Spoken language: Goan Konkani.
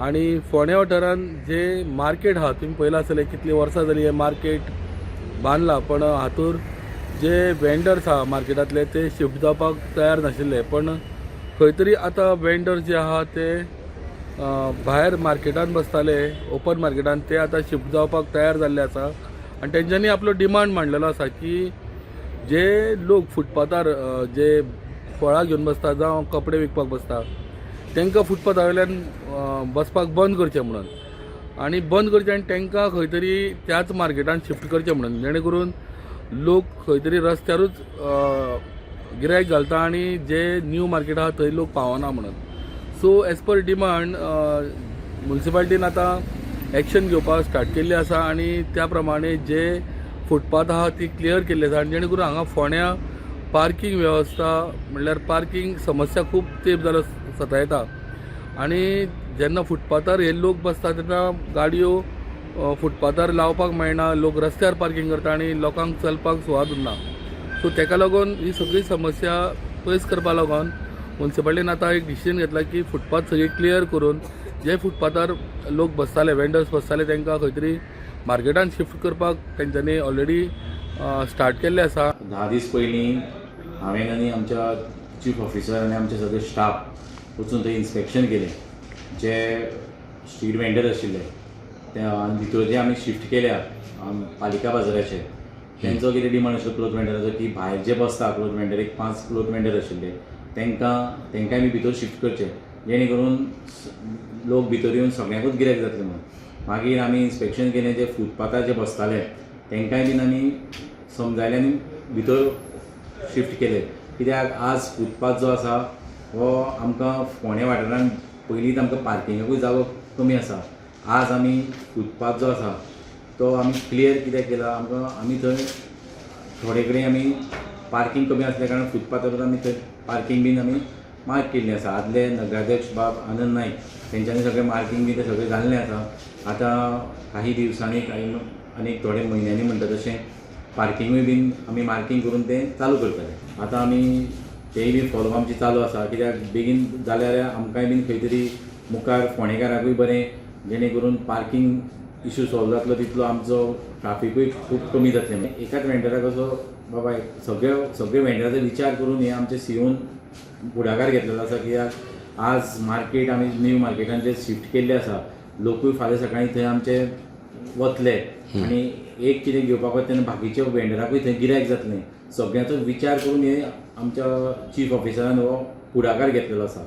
आनी फोंड्या वाठारांत जे मार्केट आहा, तुमी पळयलां आसतलें कितलीं वर्सां जालीं हें मार्केट बांदलां, पण हातूर जे वेंडर्स आहा मार्केटांतले ते शिफ्ट जावपाक तयार नाशिल्ले. पण खंय तरी आतां वेंडर्स जे आहा ते भायर मार्केटान बसताले, ओपन मार्केटान, ते आतां शिफ्ट जावपाक तयार जाल्ले आसा. आनी तेंच्यांनी आपलो डिमांड मांडलेलो आसा की जे लोक फुटपाथार जे फळां घेवन बसता जावं कपडे विकपाक बसता, तांकां फुटपाथा वयल्यान बसपाक बंद करचें म्हणून, आनी बंद करचें आनी तांकां खंय तरी त्याच मार्केटान शिफ्ट करचें म्हणून, जेणे करून लोक खंय तरी रस्त्यारूच गिरायक घालता आनी जे न्यू मार्केट आहा थंय लोक पावना म्हणून. सो एज पर डिमांड मुन्सिपालिटीन आतां एक्शन घेवपाक स्टार्ट केल्ली आसा आनी त्या प्रमाणे जे फुटपाथ आहा ती क्लियर केल्ली आसा. आनी जेणे करून हांगा फोंड्या पार्कींग वेवस्था, म्हणल्यार पार्कींग समस्या खूब तेंप जालो सतायता. आनी जेन्ना फुटपाथार हे लोक बसता तेन्ना गाडयो फुटपाथार लावपाक मेळना, लोक रस्त्यार पार्कींग करता आनी लोकांक चलपाक सुवात उरना. सो तेका लागून ही सगळी समस्या पयस करपा लागून मुन्सिपालिटीन आतां एक डिसिजन घेतला की फुटपाथ सगळी क्लियर करून जे फुटपाथार लोक बसताले, वेंडर्स बसताले, तांकां खंय तरी मार्केटान शिफ्ट करपाक तेंच्यांनी ऑलरेडी स्टार्ट केल्लें आसा. 10 दीस पयलीं हांवें आनी आमच्या चीफ ऑफिसर आनी आमचे सगळे स्टाफ वचून थंय इन्स्पेक्शन केलें. जे स्ट्रीट वेंडर आशिल्ले ते आनी भितर जे आमी शिफ्ट केल्या पालिका बाजाराचे, तेंचो कितें डिमांड आशिल्लो क्लोथ वेंडराचो की भायर जे बसता क्लोथ वेंडर, एक पांच क्लोथ वेंडर आशिल्ले, तांकां आमी भितर शिफ्ट करचे, जेणे करून लोक भितर येवन सगळ्यांकूच गिरायक जातलें म्हणून. मागीर आमी इन्स्पेक्शन केलें. जे फुटपाथार जे बसताले तांकांय बीन आमी समजायले आनी भितर शिफ्ट केले, कित्याक आज फुटपाथ जो आसा हो आमकां फोंडें वाठारांत पयलींच आमकां पार्किंगाकूय जागो कमी आसा. आज आमी फुटपाथ जो आसा तो आमी क्लियर कित्याक केला, आमकां आमी थंय थोडे कडेन आमी पार्कींग कमी आसल्या कारणान फुटपाथार आमी थंय पार्कींग बीन आमी मार्क केल्ली आसा. आदले नगराध्यक्ष बाब आनंद नायक तेंच्यांनी सगळें मार्कींग बी तें सगळें जाल्लें आसा. आतां काही दिवसांनी, काही आनीक थोडे म्हयन्यांनी म्हणटा तशें, पार्किंगूय बीन आमी मार्कींग करून तें चालू करतले. आतां आमी तेय बी फॉलोअप आमची चालू आसा, कित्याक बेगीन जाल्यार आमकांय बीन खंय तरी मुखार फोंडेकाराकूय बरें, जेणे करून पार्कींग इशू सॉल्व जातलो, तितलो आमचो ट्राफिकूय खूब कमी जातलें. एकाच वेंडराक असो बाबा सगळे सगळे वेंडराचो विचार करून हे आमचे सीओन फुडाकार घेतलेलो आसा, कित्याक आज मार्केट आमी न्यू मार्केटान जे शिफ्ट केल्ले आसा, लोकूय फाल्यां सकाळीं थंय आमचे वतले आनी एक कितें घेवपाक वता तेन्ना बाकीच्या वेंडराकूय थंय गिरायक जातलें. सगळ्यांचो विचार करून हे आमच्या चीफ ऑफिसरान हो फुडाकार घेतलेलो आसा.